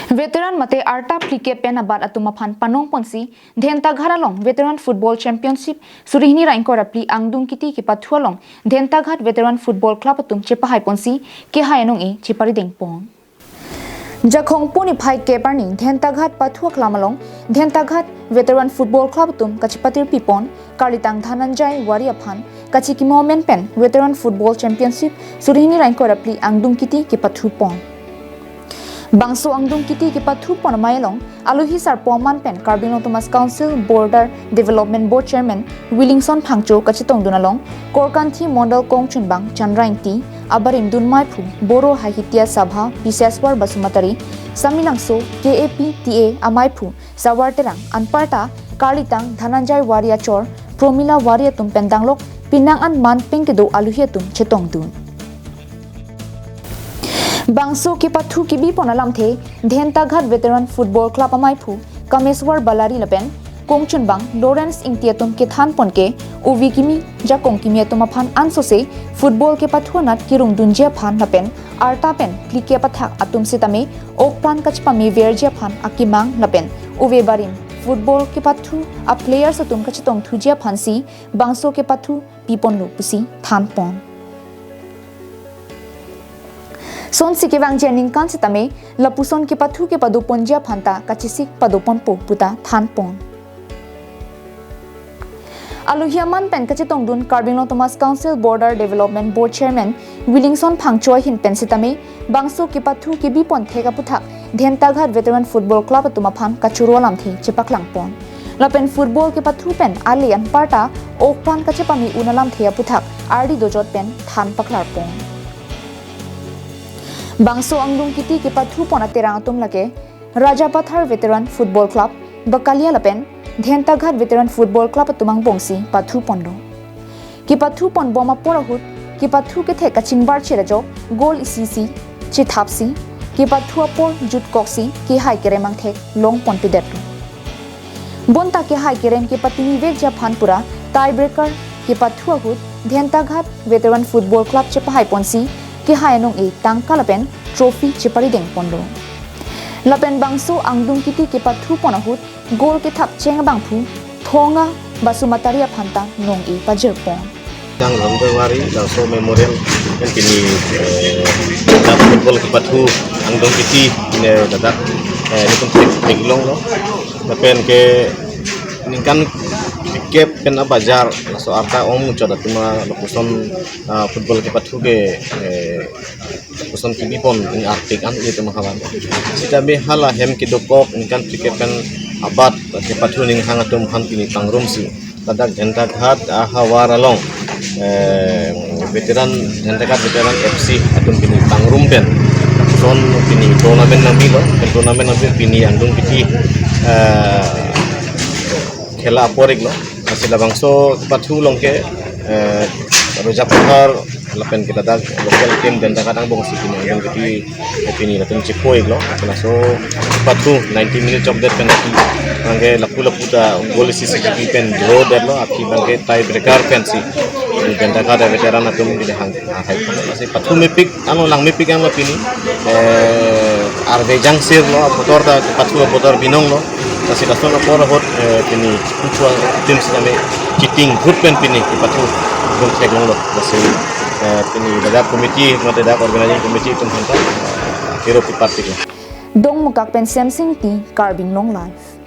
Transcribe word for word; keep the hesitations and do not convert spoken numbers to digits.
Veteran mate arta phlikep pen abat atum aphan panong ponsi Dhentaghat along Veteran Football Championship suri hini ra ingkoi ra phli angdung kiti kepathu along Dhentaghat Veteran Football Club atum chepahai ponsi kehai anong-e cheparideng pon. Jakhong puni phai kep arni Dhentaghat pathu aklam along Dhentaghat Veteran Football Club atum kachepatirpi pon, karlitang Dhananjay Wari aphan kachikimo amen pen Veteran Football Championship suri hini ra ingkoi ra phli angdung kiti kepathu pon. Bangso angdung kiti kepathu pon amei along alohi sarpo aman pen Karbi Anglong Autonomous Council Border Development Board Chairman Williamson Phangcho kachetongdun along Korkanthi Mondol kongchunbang Chandra Ingti, abarim dun meiphu Boro Hahitia Sabha Piseswar Basumatary, Saminangso K A P T A ameiphu Savar Terang, anparta karlitang Dhananjay Wari achor Promila Wari atum pen danglok penang an man peng kedo alohi atum chetongdun. Bangso kepathu kebi pon alamthe Dhentaghat Veteran Football Club ameiphu Kameswar Balari lapen kongchunbang Lawrence Ingti atum kethan pon ke, ove kimi, jakong kimi atum aphan ansose football kepathu anat kerungdunji aphan lapen arta pen phlikep athak atum sitame okpran kachepameverji aphan akemang lapen ove barim football kepathu a players atum kachetongthuji aphansi bangso kepathu piponlo pusi than pon. Sonsi kevangji aningkan sitame lapuson kepathu kepado ponji aphanta kachesik pado ponpo puta than pon. Alohi aman pen kachetongdun Karbi Anglong Autonomous Council Border Development Board Chairman Williamson Phangcho ahin pen sitame bangso kepathu kebi pon thek aputhak Dhentaghat Veteran Football Club atum aphan kachoro alamthe chepaklang pon. Lapen football kepathu pen ale anparta okpran kachepame un alamthe aputhak ardi dojot pen than paklar pon. Bangso angdung kiti kepathu pon aterang atum lake Rajapathar Veteran Football Club, Bakalia lapen Dhentaghat Veteran Football Club atum angbongsi pathu ponlo. Kepathu pon bom apor ahut kepathu kethek kachingbar chirajok goal isi isi chethapsi kepathu apor jutkoksi kehai kerem angthek long ponpedetlo. Bonta kehai kerem kepatimi vekji aphan pura tie breaker kepathu ahut Dhentaghat Veteran Football Club chepahai ponsi kehai anong-e tangka lapen trophy cheparideng ponlo. Lapen bangso angdung kiti kepathu pon ahut goal kethap cheng abangphu Thonga Basumatary aphanta nong-e pajir pon. Yang Ramdewari, laso memorial kan pini, eh, kita football kepathu angdung kiti ne dadak, eh, ini pun tik tik long lo. Lapen ke ningkan phlikep pen abajar laso arta ong muchot atum lapuson, ah, football kepathu ke, eh, lapuson kebi pon ini artik an ini atum havan. Sitame hala hem kedokok ningkan phlikep pen abat kepathu ninghang atum aphan pini pangrumsi ladak Dhentaghat ahavar along, eh, veteran, Dhentaghat Veteran F C atum pini pangrum pen son pini tournament nangpilo, pen tournament nangpi pini angdung kiti, eh, khela apor iklo. Lasi labangso kepathu along ke, eh, Rajapathar lapen ke ladak local team Dhentaghat angbongsi pini angdung kiti pini latum chepo iklo. Lapen laso kepathu ninety minutes of that penalty. Abangke lapu lapu ta goal isi isi kepi pen draw detlo, aphi abangke tie breaker pensi Dhentaghat veteran atum pini hang, ah, hai. Lasi pathu mepik, ano lang mepik ano pini, eh, arve jangsir lo, abotor ta pathu abotor binong lo. Lasi lason apor ahut, eh, pini kuchua team sitame cheating group pen pini kepathu dun theklong lo. Lasi, eh, pini ladak committee, mate ladak organizing committee atum aphanta, eh, hero pipat tik lo. Dongmukak pen Semsing Ingti, Karbi Anglong Live.